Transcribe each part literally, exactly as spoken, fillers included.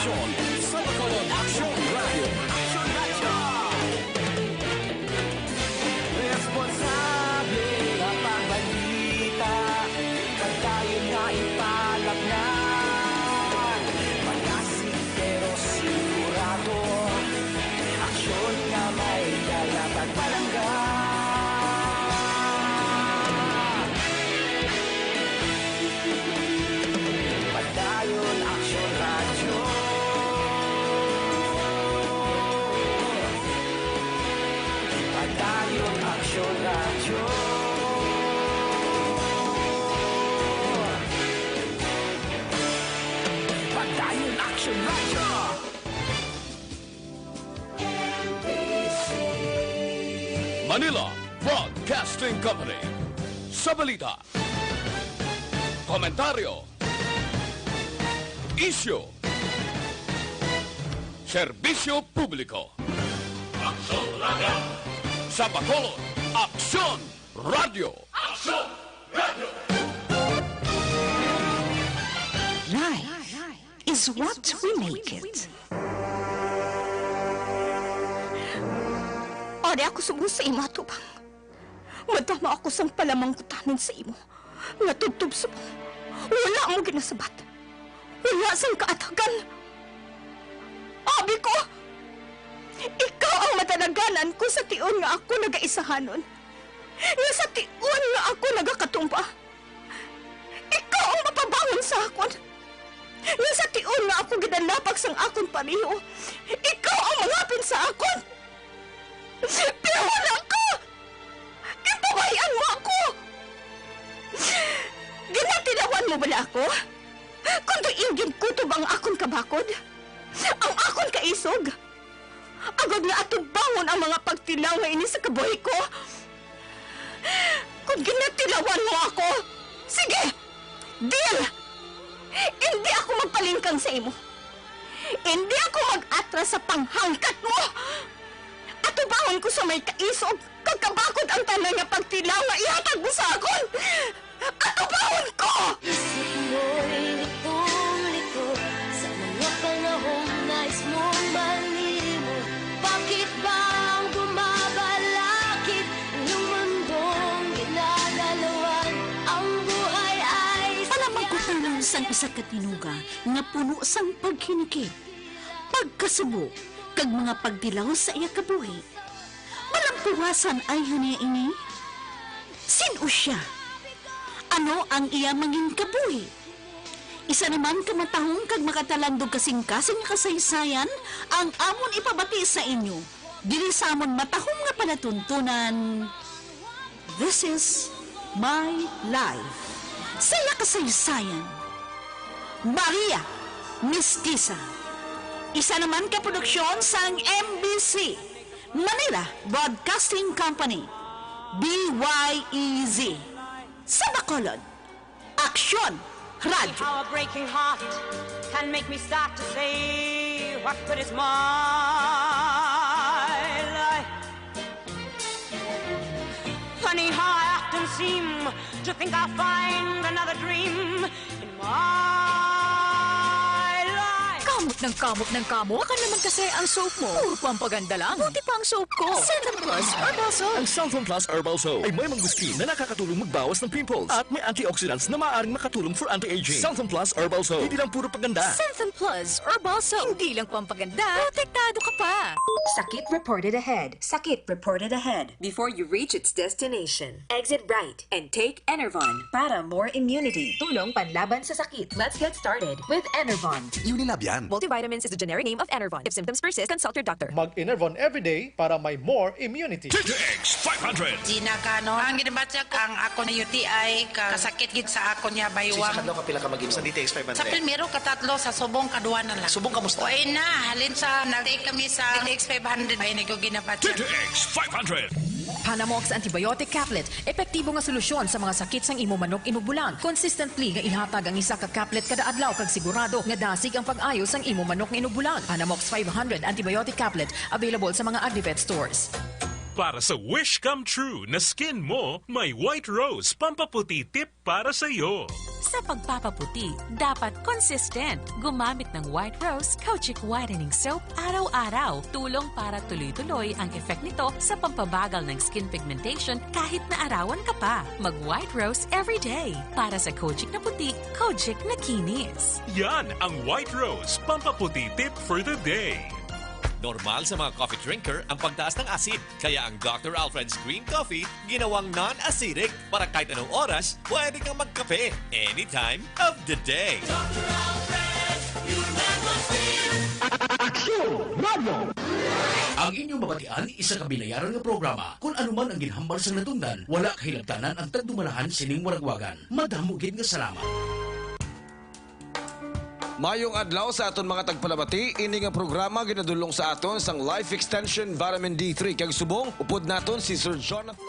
Sa Bacolod Aksyon Radio. Aksyon Radio! Responsable nga pagbalita, pagdayon nga ipalapnan. Malasig pero sigurado, aksyon nga may dala kag palangga. Padayon Aksyon Radyo. Padayon Aksyon Radyo. Padayon Aksyon Radyo. Manila Broadcasting Company. Sa balita, komentaryo, isyu, serbisyo publiko. Aksyon Radio! Sa Bacolod, Aksyon Radio! Aksyon Radio! Life is what we make it. Ari ako subong sa imo atubang. Madama ako sang palamangkutanon sa imo, nga tubtob subong wala mo ginasabat, wala sang kaatagan. Abi ko, ikaw ang madalaganan ko sa tion nga ako nagaisahanon, nga sa tion nga ako nagakatumba. Ikaw ang mapabangon sa akon, nga sa tion nga ako ginalapag sang akon pareho, ikaw ang mangapin sa akon. Pero wala ka! Ginpabay-an mo ako! Ginatilawan mo bala ako? Kon diin ginkutob ang akon kabakod, ang akon kaisog, agod nga atubangon ang mga pagtilaw nga ini sa kabuhi ko? Kon ginatilawan mo ako, sige! Deal! Indi ako magpalingkang sa imo. Indi ako mag-atras sa panghangkat mo. Atubangon ko sa may kaisog kag kabakod ang tanan nga pagtilaw nga ihatag mo sa akon. Atubangon ko! Isip mo'y litong-lito sa mga panahong nais mong malimot. Bakit ba ang bumabalakid ang iyong mundong ginagalawan? Ang buhay ay Palamangkutanon sang isa ka tinuga nga puno sang paghinikit, pagkasubo, kag mga pagtilaw sa iya kabuhi. Malampuwasan ay hania ini? Sin-o sia? Ano ang iya mangin kabuhi? Isa naman ka matahom kag makatalandog kasing-kasing nga kasaysayan ang amon ipabati sa inyo diri sa amon matahom nga palatuntunan. This is My Life. Sa iya kasaysayan, Maria Mestiza. Isa naman ka produksyon sang M B C, Manila Broadcasting Company, B Y E Z. Sa Bacolod, Aksyon Radyo. How a breaking heart can make me start to say, what good is my life? Funny how I often seem to think I'll find another dream in my life. Kamot ng kamot ng kamot. Baka naman kasi ang soap mo, puro pampaganda lang. Buti pa ang soap ko. Centrum Plus Herbal Soap. Ang Centrum Plus Herbal Soap ay may mangosteen na nakakatulong magbawas ng pimples at may antioxidants na maaaring makatulong for anti-aging. Centrum Plus Herbal Soap, hindi lang puro paganda. Centrum Plus Herbal Soap, hindi lang pampaganda, protektado ka pa. Sakit reported ahead. Sakit reported ahead. Before you reach its destination, exit right and take Enervon para more immunity. Tulong panlaban sa sakit. Let's get started with Enervon. Unilab yan. Multivitamins is the generic name of Enervon. If symptoms persist, consult your doctor. Mag-Enervon everyday para may more immunity. D T X five hundred. Gina Canon. Ang ginabatyag ang ako na U T I ka kasakit gid sa ako niya baywang. Sa kadlaw kapila ka mag-inom? Sa D T X five hundred. Sa primero, katatlo, sa subong, kadua na lang. Subong kamusta? Way na, halin sa nag-take kami sa D T X five hundred, ay naguginabatyag. D T X five hundred. Panamox Antibiotic Caplet, epektibo nga solusyon sa mga sakit sang imo manok inugbulang. Consistently nga ihatag ang isa ka caplet kada adlaw kag sigurado nga dasig ang pag-ayo sang imo manok nga inugbulang. Panamox five hundred Antibiotic Caplet, available sa mga Agrivet stores. Para sa wish come true na skin mo, may White Rose pampaputi tip para sa iyo. Sa pagpapaputi, dapat consistent. Gumamit ng White Rose Kojic Whitening Soap araw-araw. Tulong para tuloy-tuloy ang effect nito sa pampabagal ng skin pigmentation kahit na arawan ka pa. Mag White Rose everyday. Para sa Kojic na puti, Kojic na kinis. Yan ang White Rose pampaputi tip for the day. Normal sa mga coffee drinker ang pagtaas ng acid, kaya ang Doctor Alfred's Green Coffee ginawang non-acidic para kahit anong oras pwede kang magkape anytime of the day. Aksyon Radio! Ang inyong mabatian isa ka binayaran nga programa. Kung ano man ang ginhambal sang natungdan, wala kahilabtanan ang tagdumalahan sining waragwagan. Madamo gid nga salamat. Mayong adlaw sa aton mga tagpalabati. Ini nga programa ginadulong sa aton sang Life Extension Vitamin D three kag subong upod naton si Sir Jonathan.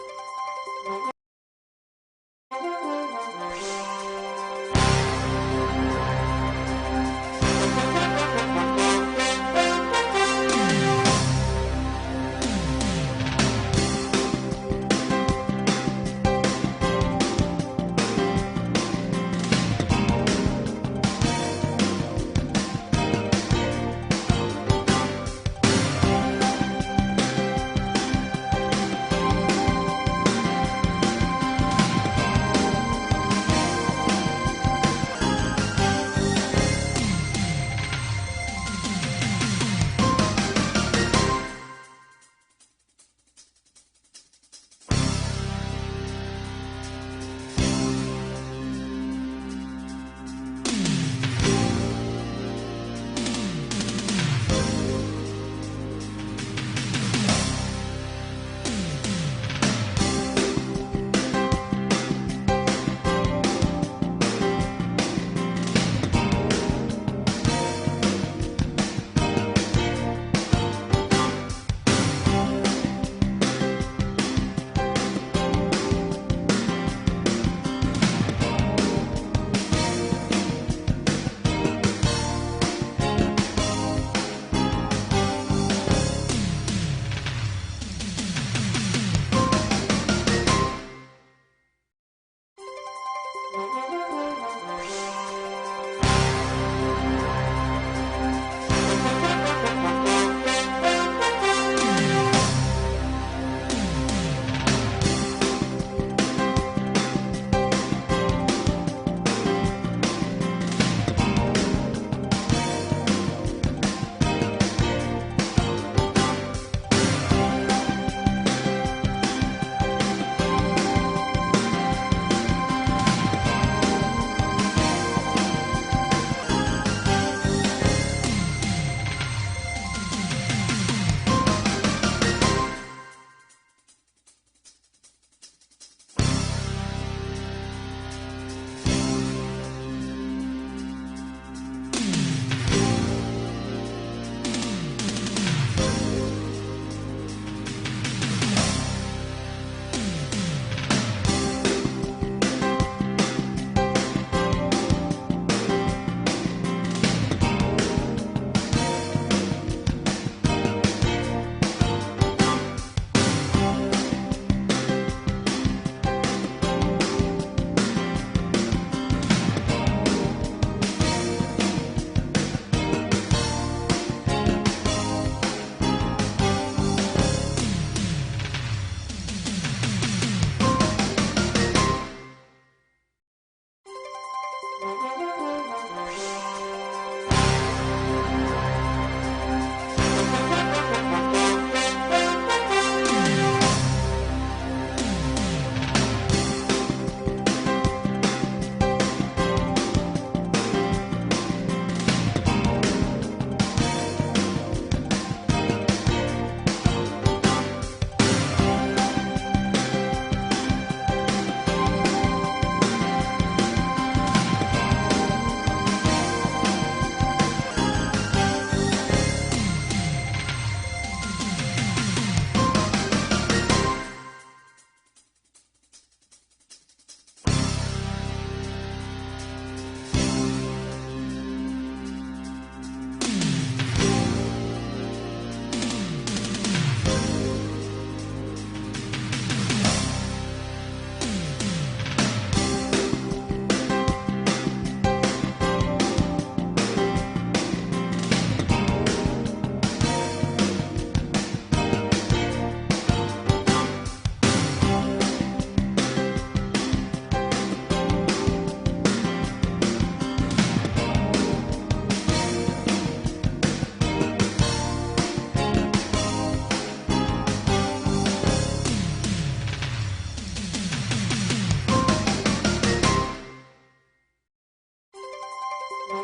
Funny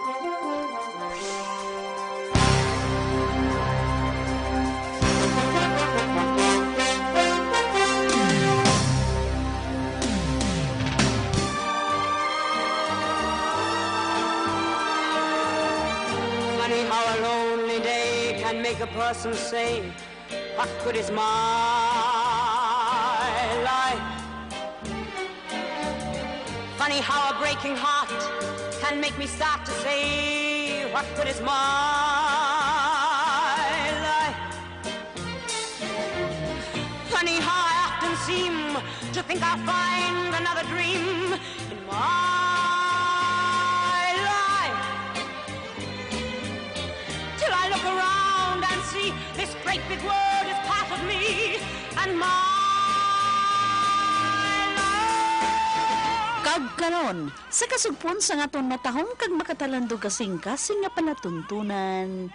how a lonely day can make a person say, "What good is my life?" Funny how a breaking heart can make me start to say, "What good is my life?" Funny how I often seem to think I'll find another dream in my life. Till I look around and see this great big world is part of me and my life. Kag karon, sa kasugpon sang aton matahom kag makatalandog kasing-kasing nga palatuntunan,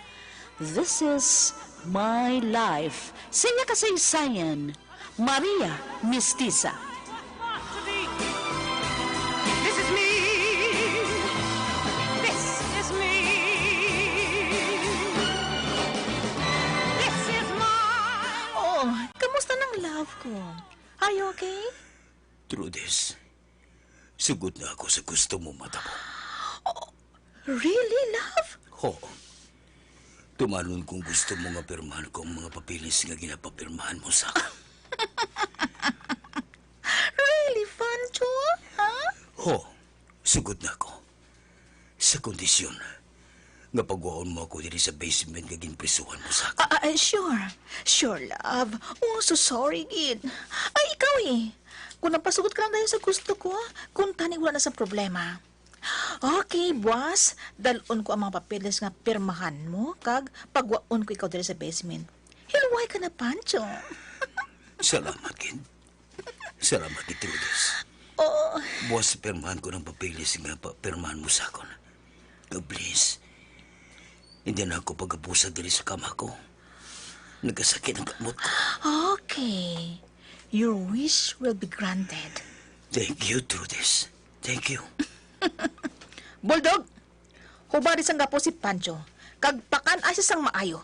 This is My Life, sa iya kasaysayan, Maria Mestiza. This is me. This is me. This is my... Oh, kamusta nang love ko? Are you okay? Trudes, sugod na ako sa gusto mo matabo. Oh, really, love? Ho. Tumanon kung gusto mo nga pirmahan ko ang mga papeles nga ginapapirmahan mo sa akon. Really, Pancho? Ha? Ho, sugod na ako. Sa kondisyon nga pagwaon mo ako diri sa basement nga ginprisuhan mo sa akon. Ah, ah, sure. Sure, love. Oh, so sorry, gid. Ay, ikaw eh. Kung napasugot ka lang dahil sa gusto ko, kuntani wala na sa problema. Okay, buwas, dal-on ko ang mga papeles nga pirmahan mo, kag pagwaon ko ikaw diri sa basement. Hilway ka na, Pancho. Salamat, gid. Salamat, Gertrudis. Oh. Buwas pirmahan ko ng papeles nga pa-, pirmahan mo sa akon. Kag please, hindi na ako pagabusa diri sa kama ko. Nagkasakit ang kamot ko. Okay. Your wish will be granted. Thank you, Trudis. Thank you. Bulldog! Hubadi sang gapos si Pancho, kag pakan-a sia sang maayo.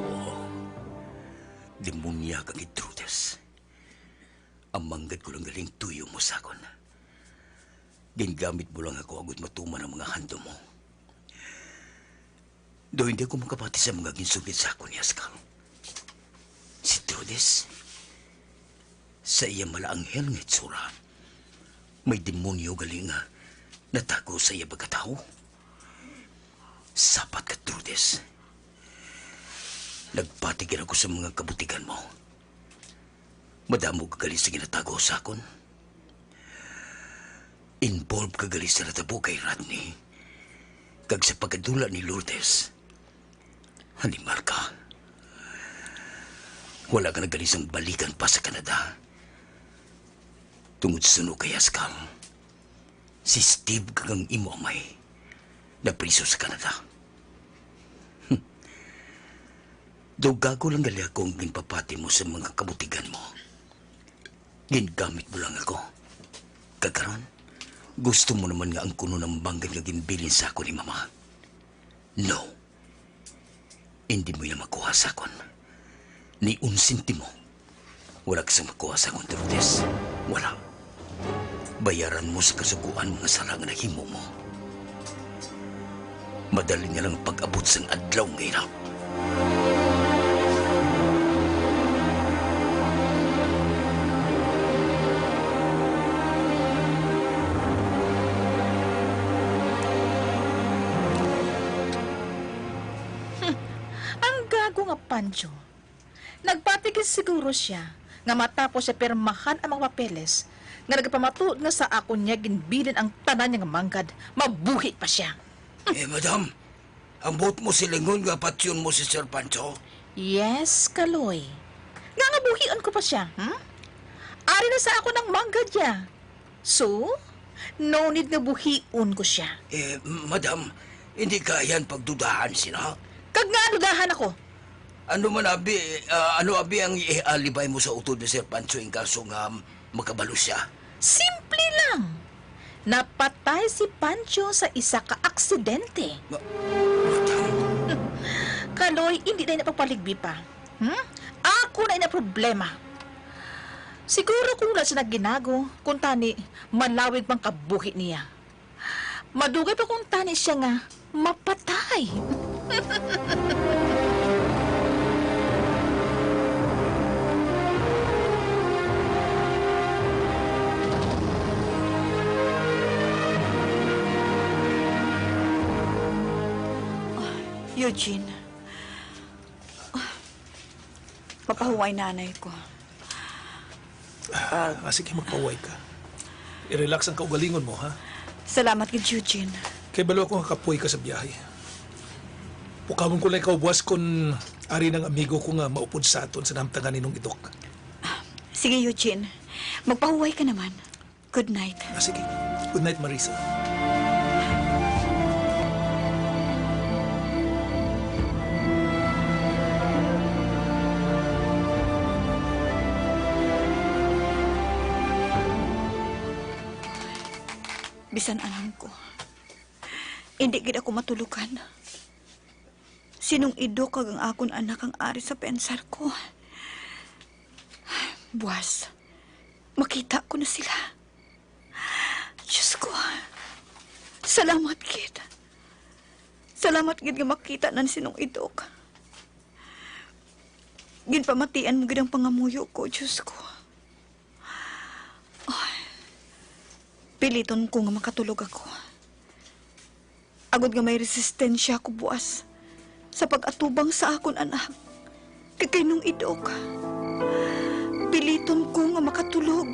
Oh, demonya kang intrudes. Ang manggad ko lang galing tuyo mo sa akon. Gingamit mo lang ako agud matuman ang mga handom mo. Do hindi ako makapati sa mga ginsugid sa akon ni Askal. Si Trudes, sa iya malaanghel nga itsura, may demonyo gali nga natago sa iya pagkatawo. Sapat ka, Trudes. Nagpati gid ako sa mga kabutigan mo. Madamo ka gali sa ginatago sa akon. Involved ka gali sa natabo kay Rodney, kag sa pagkadula ni Lourdes. Animal ka. Wala ka na gali sang balikan pa sa Canada. Tungod suno kay Askal, si Steve kag ang imo amay napriso sa Canada. Daw gago lang gali ako ang ginpapati mo sa mga kabutigan mo. Gingamit mo lang ako. Kag karon, gusto mo naman nga angkunon ang manggad nga ginbilin sa akon ni Mama. No. Indi mo iya makuha sa akon. Ni un sentimo. Wala ka sang makuha sa akon, Lourdes. Wala. Bayaran mo sa kasugoan mga sala nga nahimo mo. Madali na lang ang pag-abot sang adlaw nga ina. Ang gago nga Pancho. Nagpati gid siguro sia nga matapos sia pirmahan ang mga papeles nga nagapamatuod nga sa akon niya ginbilin ang tanan niya nga manggad, mabuhi pa sia. Eh, madam, ambot mo silingon nga patyon mo si Sir Pancho? Yes, Kaloy. Nga nga buhion ko pa sia, hmm? Ari na sa akon ang manggad niya. So, No need nga buhion ko sia. Eh, madam, hindi ka yan pagdudahan sina? Kag nga dudahan ako? Ano man abi, ah, ano abi ang ialibay mo sa utod ni Sir Pancho in kaso nga makabalo sia? Simple lang. Napatay si Pancho sa isa ka aksidente. Ma-, madam. Kaloy, hindi na ina pagpaligbi pa. Hmm? Ako na ina problema. Siguro kung wala siya naginago, kung tani, malawig pang kabuhi niya. Madugay pa kung tani siya nga mapatay. Eugene, mapahuway nanay ko. Ah, ah, sige, magpahuway ka. I-relax ang kaugalingon mo, ha? Salamat gid, Eugene. Kay balo ako nga kapoy ka sa biyahe. Pukawon ko lang ikaw buwas kon ari nang amigo ko nga maupod sa aton sa nahamtangan ni Nong Idok. Sige, Eugene. Magpahuway ka naman. Good night. Ah, sige. Good night, Marisa. Bisan anong ko, hindi gid ako matulugan. Si Nong Idok kag ang akon anak ang ari sa pensar ko. Buwas, makita ko na sila. Diyos ko, salamat gid. Salamat gid nga makita na si Nong Idok. Ginpamatian mo gid ang pangamuyo ko, Diyos ko. Ay, piliton ko nga makatulog ako. Agod nga may resistensya ako buwas sa pag-atubang sa akon anak, kag kay Nong Idok. Piliton ko nga makatulog.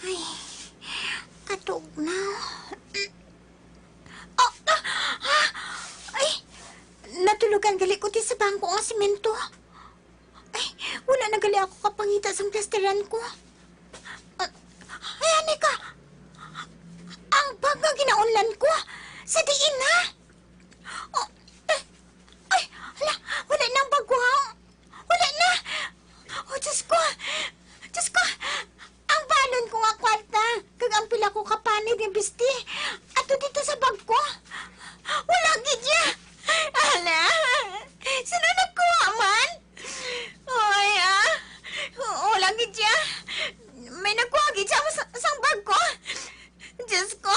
Ay, katugnaw. Oh, ah, ah, ay, natulugan gali ko di sa bangko nga semento. Ay, wala na gali ako kapangita sang plasteran ko. Ah, ay, ani ka? Ang bag nga ginaunlan ko, sa diin na? Oh, eh, ay, hala, wala na ang bag ko, ha? Wala na! Oh, Diyos ko! Diyos ko! Ang balon ko nga kwarta, kag ang pila ko ka panit nga bisti, ato dito sa bag ko. Wala gid ya! Hala! Sino nagkuha man? Oy, ah! Wala gid ya! May nagkuha gid sa, sa, sang bag ko! Diyos ko,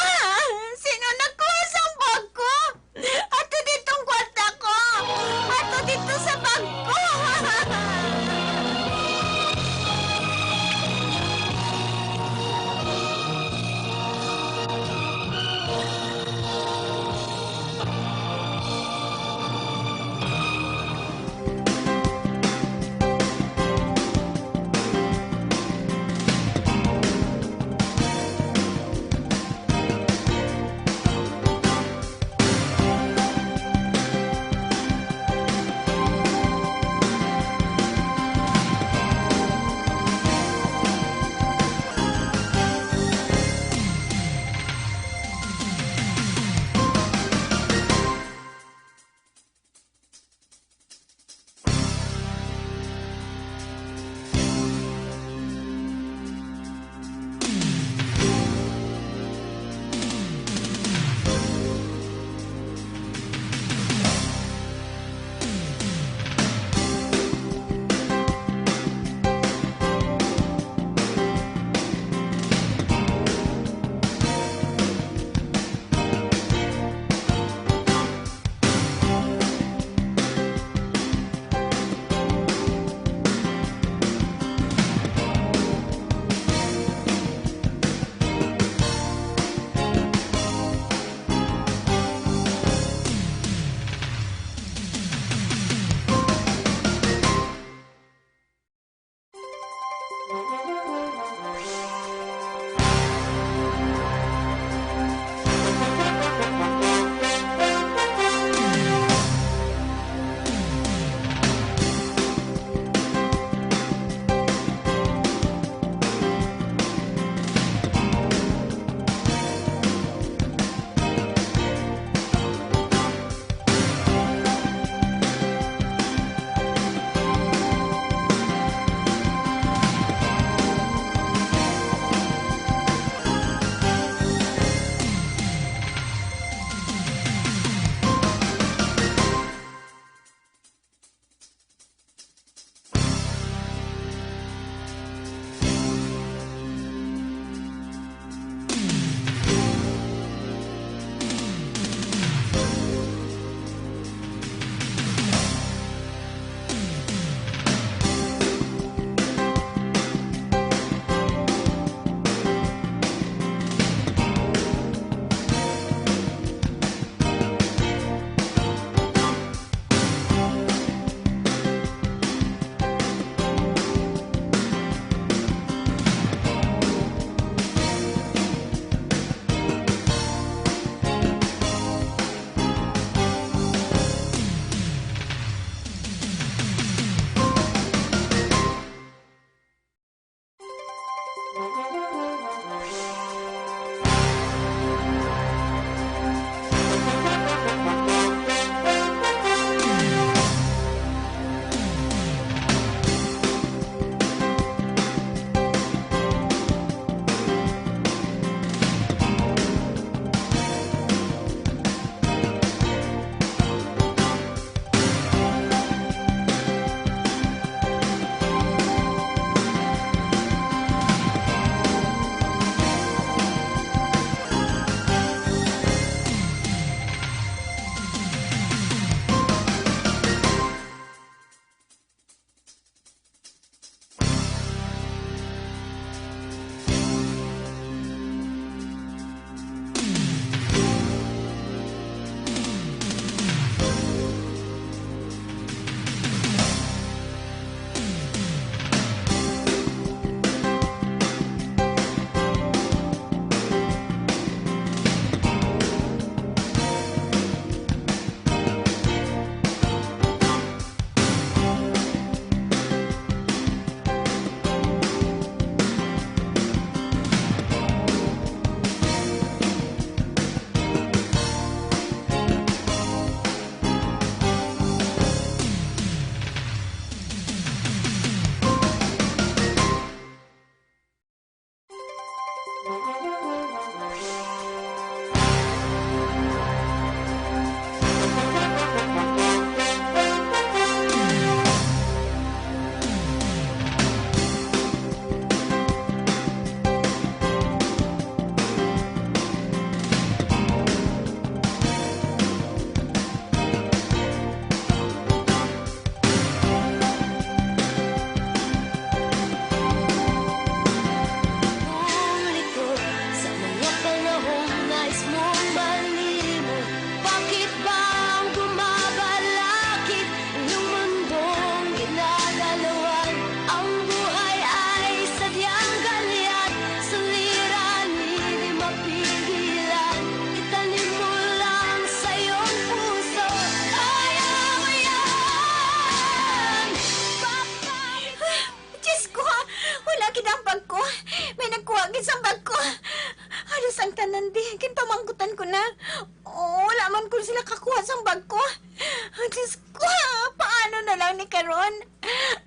sino nagkuha sang bag ko? Ato dito ang kwarta ko! Ato dito sa bag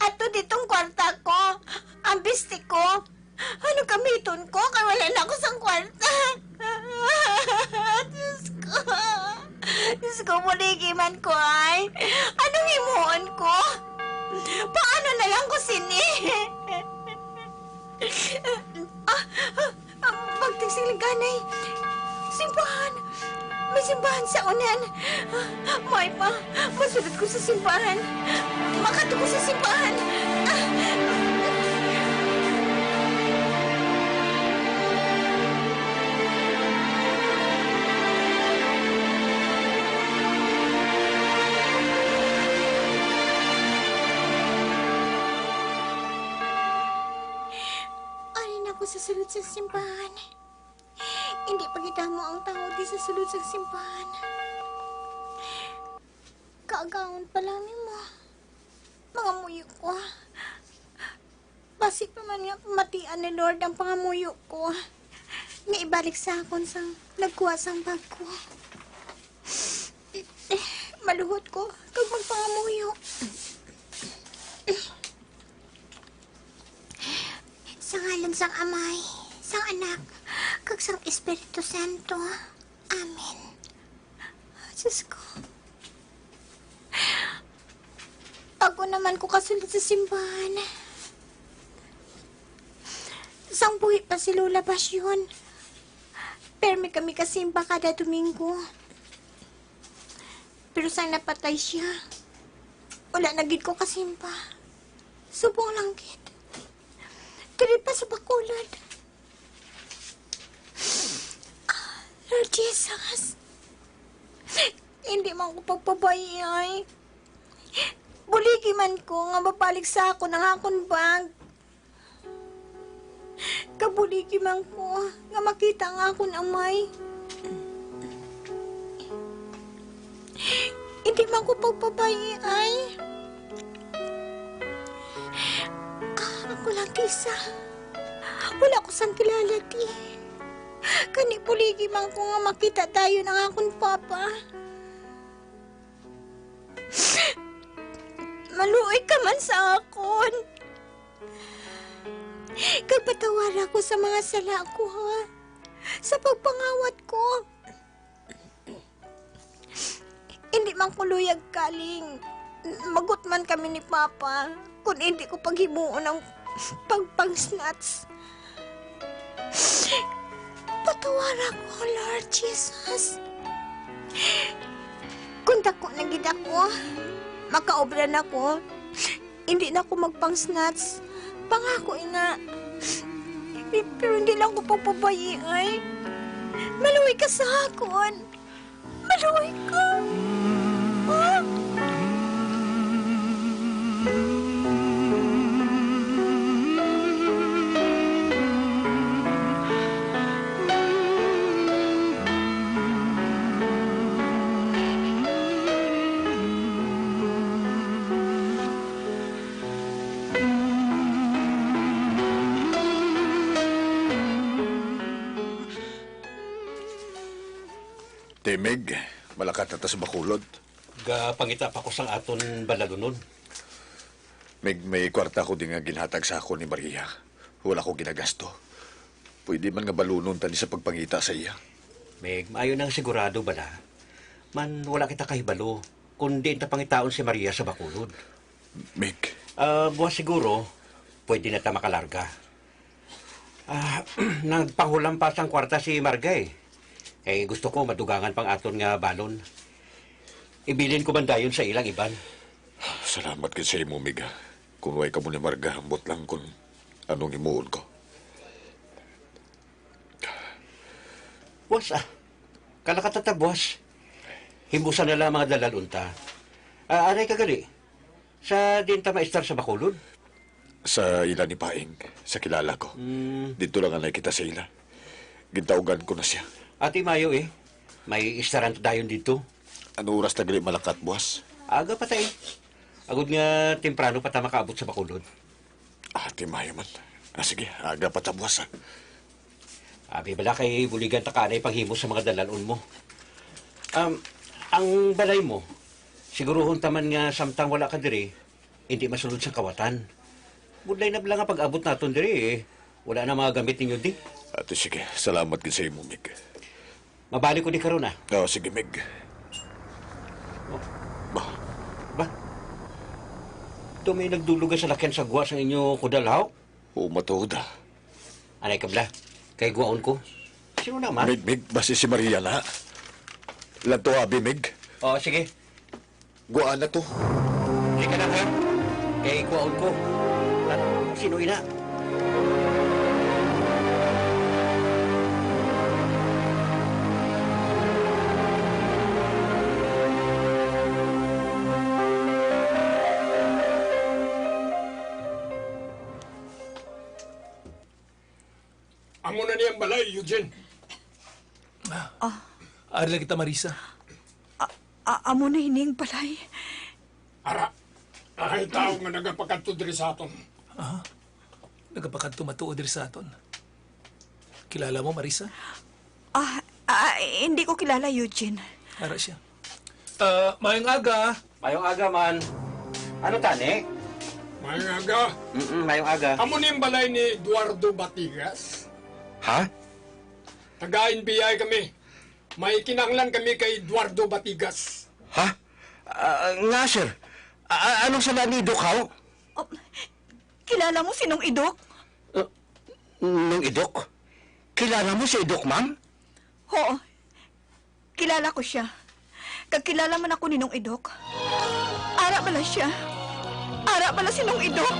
Ato ditong kwarta ko. Ang bisti ko. Ano gamiton ko? Kay wala na ako sang kwarta. Diyos ko. Diyos ko, buligi man ko ay. Anong himuon ko? Paano na lang ko sini? Ah, ah, ah, pagtigsig liganay. Simbahan. May simbahan sa unan. Ah, may pa. Masulod ko sa simbahan. Makadto ko sa simbahan. Ah. Ari na ko sa sulod sa simbahan. Hindi pa gid damo ang tawo di sa sulod sa simbahan. Kaagahon pa lang nimo. Mangamuyo ko. Basi pa man nga pamatian ni Lord ang pangamuyo ko, nga ibalik sa akon sang nagkuha sang bag ko. Maluhot ko kag magpangamuyo. Sa ngalan sang Amay, sang Anak, kag sang Espiritu Santo. Amen. Diyos ko. Ako naman ko kasulod sa simbahan. Sang buhi pa si Lola Basyon, permi kami kasimba kada Domingo. Pero sang napatay siya, wala na gid ko kasimba. Subong lang gid. Diri pa sa Bacolod. Lord Jesus, hindi man ko pagpabaiay. Buligi man ko nga mabalik sa akon ang akon bag. Kabuligi man ko nga makita ang akon amay. Hindi man ko pagpabaiay. Ah, ako lang isa. Wala ko sang kilala, ti. Kani buligi man ko nga makita dayon ang akon papa. Maluoy ka man sa akon. Kag patawara ko sa mga sala ko, ha? Sa pagpangawat ko. Hindi man ko luyag kaling magot man kami ni Papa kon hindi ko paghimuon ang pagpang-snatch. Patawara ko, Lord Jesus. Kung dako na gid ako, makaobra na ko. Hindi na ako magpang-snatch. Pangako ina. Pero hindi lang ko pagpabaiay. Maluoy ka sa akon. Maluoy ka. Ah. Ti Mig, malakat na ta sa Bacolod. Gapangita pa ko sang aton balalunon. Mig, may kwarta ko di nga ginhatag sa akon ni Maria. Wala ko ginagasto. Pwede man nga balunon ta ni sa pagpangita sa iya. Mig, maayo nang sigurado bala. Man, wala kita kahibalo kon diin ta pangitaon si Maria sa Bacolod. Mig. Ah, buwas siguro, pwede na ta makalarga. Ah, nagpahulam pa sang kwarta si Marga, eh. Kay gusto ko madugangan pang aton nga balon. Ibilin ko man dayon sa ilang iban. Salamat gid sa imo, Mig, ah. Kung way kamo ni Marga, ambot lang kung anong himuon ko. Buwas, ah. Kalakatan ta, buwas. Himbusa na lang ang mga dalal-on ta. Ah, anay ka gali. Sa diin ta maistar sa Bacolod? Sa ila ni Paing, sa kilala ko. Mm. Didto lang anay kita sa ila. Gintawgan ko na siya. Ati mayo, eh. May istaran ta dayon didto. Ano oras ta gali malakat, buwas? Aga pa ta, eh. Agod nga temprano pa ta makaabot sa Bacolod. Ah, ti mayo man. Ah, sige, aga pa ta buwas, ah. Abi bala kay buligan ta ka anay panghimo sa mga dalal-on mo. Um, ang balay mo, siguruhon ta man nga samtang wala ka diri, hindi masulod sa kawatan. Budlay na bala nga pag-abot naton diri, eh. Wala na mga gamit ninyo di. Ato, sige. Salamat gid sa imo, Mig. Mabalik ko di karon, ah. Oh, sige, Mig. Oh. Ba? Ba? Ito may nagdulog sa lakyan sa gwa sa inyo kudal, haw? Oo, matuod, ah. Anay ka bala. Kay guwaon ko. Sino naman? Mig, Mig, basi si Maria na. Ladto abi, Mig. Oh, sige. Guwaan na to. Di ka na, ha? Kay kuwaon ko. Ano, sino ina? Amo na ni ang balay, Eugene. Ah. Ari lang kita, Marisa. A-, a-, amo na ini ang balay. Ara, ay tao nga nagapakadto diri sa aton. Ah, nagapakadto matuod diri sa aton. Kilala mo, Marisa? Ah, ah, hindi ko kilala, Eugene. Ara siya. Ah, maayong aga. Mayong aga man. Ano tani? Mayong aga. Mm, mayong aga. Amo ni ang balay ni Eduardo Batigas? Ha? Taga N B I kami. May kinahanglan kami kay Eduardo Batigas. Ha? Ah, nga, sir. Ah, ah, anong sala ni Doc, haw? Oh, kilala mo si Nong Idok? Uh, Nong Idok? Kilala mo si Idok, ma'am? Oo. Kilala ko siya. Kag kilala man ako ni Nong Idok. Ara bala siya? Ara bala si Nong Idok?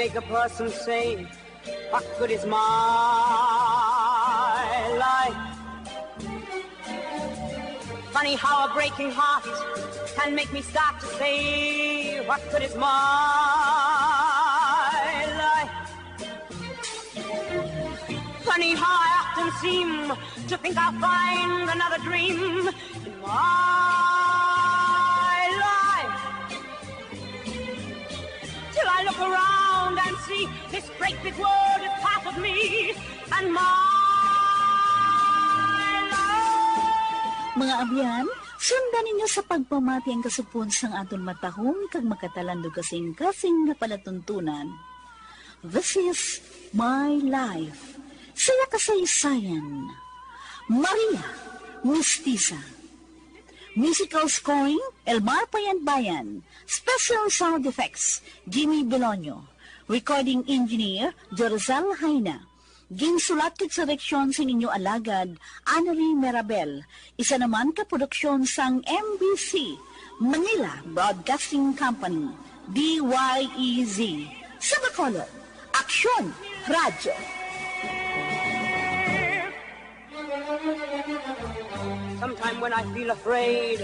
Make a person say, "What good is my life?" Funny how a breaking heart can make me start to say, "What good is my life?" Funny how I often seem to think I'll find another dream in my life. Till I look around and see this great big world is part of me and my life. Mga abyan, sundan ninyo sa pagpamati ang kasugpon sang aton matahom kag makatalandog kasing-kasing nga palatuntunan. This is My Life. Saya kasaysayan. Maria Mistisa. Musical scoring, Elmar Payanbayan. Special sound effects, Jimmy Belonio. Recording engineer, Jorzal Jaina. Ginsulat kag direksyon sa inyo alagad, Annery Merabel. Isa naman ka produksyon sang M B C, Manila Broadcasting Company, D Y E Z. Sa Bacolod, Aksyon Radyo. Sometime when I feel afraid,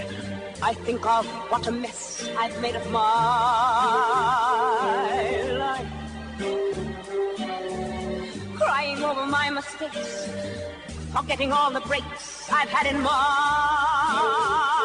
I think of what a mess I've made of my life. Crying over my mistakes, forgetting all the breaks I've had in my